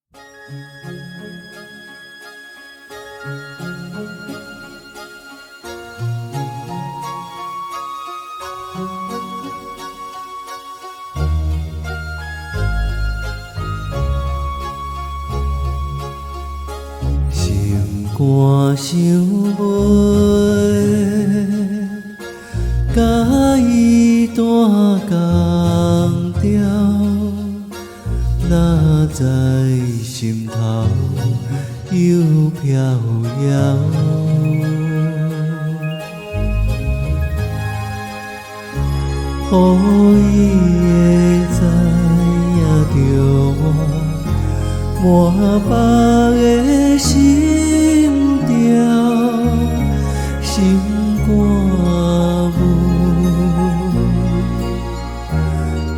心肝想欲共伊弹仝调，哪知心頭又飄搖。予伊會知影著我滿腹的心跳，心肝母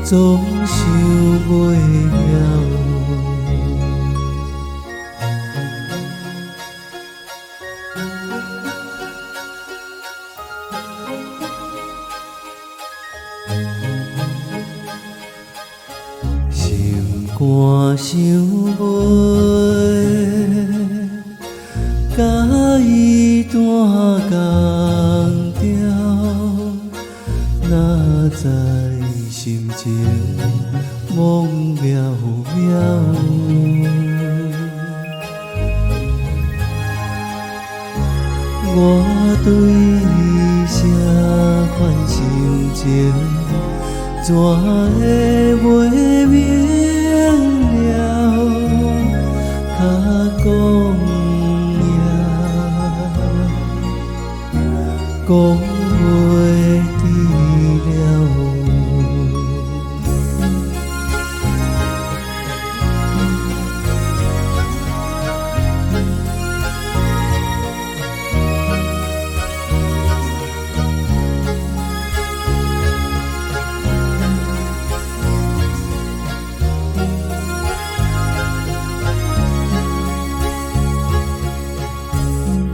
總想袂曉。心肝想欲共伊彈仝調，哪知心情茫渺渺。我對伊啥款心情，怎會袂明了？較講也講袂直了。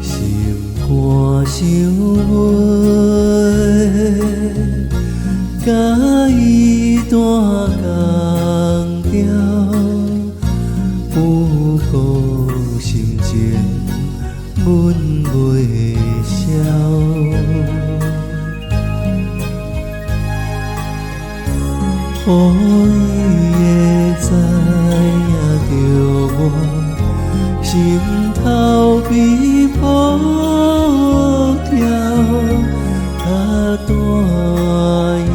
心肝想欲共伊彈仝調，不過心情阮袂消。予伊會知影著我心頭比波跳較大也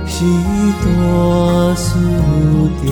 是大輸掉。